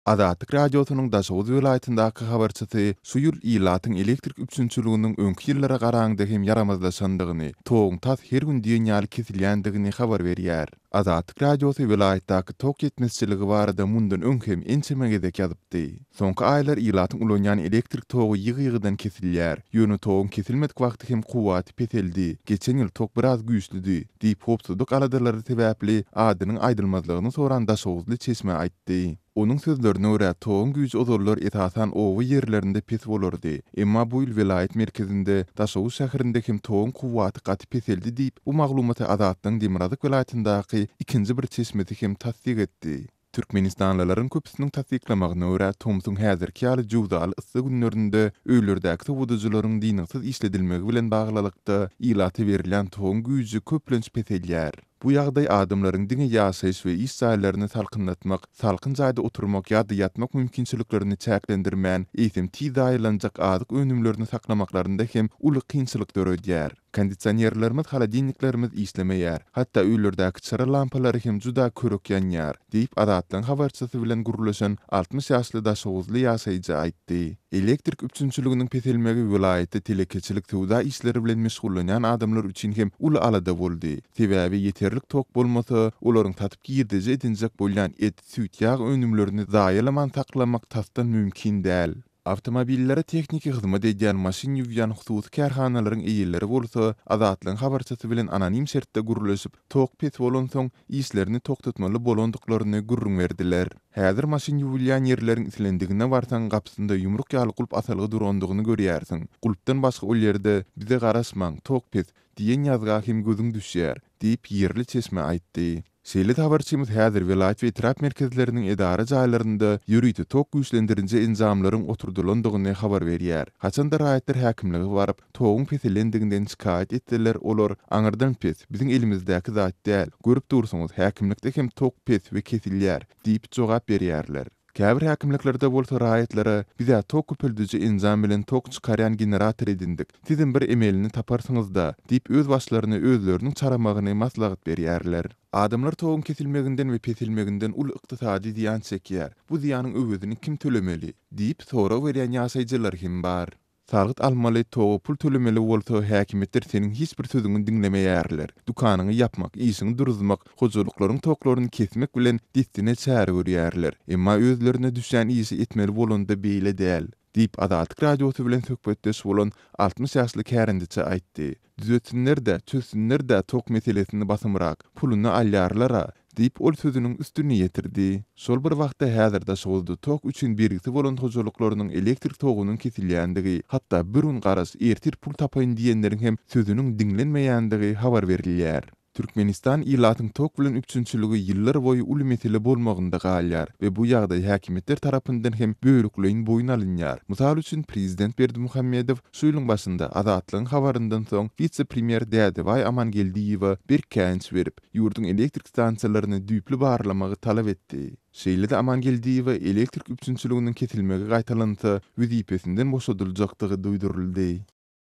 Azatlyk Radiosynyň Daşoguz welaýatyndaky habarçysy şu ýyl ilatyň elektrik üpjünçiliginiň öňki ýyllara garanyňda hem ýaramazlaşandygyny, toguň tas her gün diýen ýaly kesilýändigini habar berýär. Azatlyk Radiosy welaýatdaky tok ýetmezçiligi barada mundan öň hem ençeme gezek ýazypdy. Soňky aýlar ilatyň ulanýan elektrik togy ýygy-ýygydan kesilýär. Ýöne toguň kesilmedik wagty hem kuwwaty peseldi. Geçen ýyl tok biraz güýçlüdi, diýip, howpsuzlyk aladalary sebäpli adynyň aýdylmazlygyny soran daşoguzly çeşme aýtdy. Onuň sözlerine görä, toguň güýji ozallar esasan oba ýerlerinde pes bolardy. Emma bu ýyl welaýat merkezinde, Daşoguz şäherinde hem toguň kuwwaty gaty peseldi diýip, bu maglumaty Azatlygyň demirgazyk welaýatyndaky ikinji bir çeşmesi hem tassyk etdi. Türkmenistanlylaryň köpüsiniň tassyklamagyna görä, tomsuň häzirki ýaly jöwzaly yssy günlerinde öýlerdäki sowadyjylaryň dyngysyz işledilmegi bilen baglylykda, ilata berilýän toguň güýji köplenç peselýär. Bu ýagdaý adamlaryň diňe ýaşaýyş we iş jaýlaryny salkynlatmak, salkyn jaýda oturmak ýa-da ýatmak mümkinçiliklerini çäklendirmän, eýsem tiz zaýalanjak azyk önümlerini saklamaklarynda hem uly kynçylyk döredýär. Kondisionerlerimiz, holodilniklerimiz işlemeýär. Hatda öýlerdäki çyra lampalary hem juda körük ýanýar, diýip, Azatlygyň habarçysy bilen gürleşen 60 ýaşly daşoguzly ýaşaýjy aýtdy. Elektrik üpjünçiliginiň peselmegi welaýatda telekeçilik söwda işleri bilen meşgullanýan adamlar üçin hem uly alada boldy. Sebäbi ýeterlik tok bolmasa, olaryň satyp girdeji edinjek bolýan et, süýt, ýag önümlerini zaýalaman saklamak tasdan mümkin däl. Awtomobillere tehniki hyzmat edýän, maşyn ýuwýan hususy kärhanalaryň eýeleri bolsa, Azatlygyň habarçysy bilen anonim şertde gürleşip, tok pes bolansoň, işlerini togtatmaly bolandyklaryny gürrüň berdiler. Häzir maşyn ýuwulýan ýerleriň islendigine barsaň, gapysynda ýumruk ýaly gulp asylgy durandygyny görýärsiň. Gulpdan başga ol ýerde, Bize garaşmaň, tok pes, Diýen ýazga hem gözüň düşýär, diýip, ýerli çeşme aýtdy. Şeýle-de habarçymyz häzir welaýat we etrap merkezleriniň edara jaýlarynda ýörite tok güýçlendirinji enjamlaryň oturdylandygyny habar berýär. Haçan-da raýatlar häkimlige baryp, toguň peselendiginden şikaýat etseler, olar, Aňyrdan pes, biziň elimizdäki zat däl, görüp dursuňyz, häkimlikde hem tok pes we kesilýär diýip jogap berýärler. Käbir häkimliklerde bolsa raýatlara, Biz-ä tok köpeldiji enjam bilen tok çykarýan generator edindik, sizem bir emelini taparsyňyz-da, diýip öz başlaryny özleriniň çaramagyny maslahat berýärler. Adamlar toguň kesilmeginden we peselmeginden uly ykdysady zyýan çekýär. Bu zyýanyň öwezini kim tölemeli? diýip, sorag berýän ýaşaýjylar hem bar. Salgyt almaly, toga pul tölemeli bolsa, häkimiýetler seniň hiç bir sözüňi diňlemeýärler. Dükanyňy ýapmak, işiňi duruzmak, hojalyklaryň toklaryny kesmek bilen dessine çäre görýärler. Emma özlerine düşýän işi etmeli bolanda beýle däl, diýip, Azatlyk Radiosy bilen söhbetdeş bolan 60 ýaşly kärendeçi aýtdy. Düzetsinler-dä, çözsünler-dä tok meselesini basymrak, puluny alýarlar-a, diýip, ol sözüniň üstüni ýetirdi. Şol bir wagtda, häzir Daşoguzda tok üçin bergisi bolan hojalyklarynyň elektrik togunyň kesilýändigi, hatda bir gün garaş, ertir pul tapaýyn diýenleriň hem sözüniň diňlenmeýändigi habar berilýär. Türkmenistan ilatyň tok bilen üpjünçiligi ýyllar boýy uly mesele bolmagynda galýar we bu ýagdaý häkimiýetler tarapyndan hem bölekleýin boýun alynýar. Mysal üçin, prezident Berdimuhamedow şu ýylyň başynda Azatlygyň habaryndan soň wise-premýer Dädebaý Amangeldiýewe berk käýinç berip, ýurduň elektrik stansiýalaryny düýpli barlamagy talap etdi. Şeýle-de Amangeldiýewe elektrik üpjünçiliginiň kesilmegi gaýtalansa, wezipesinden boşadyljakdygy duýduryldy.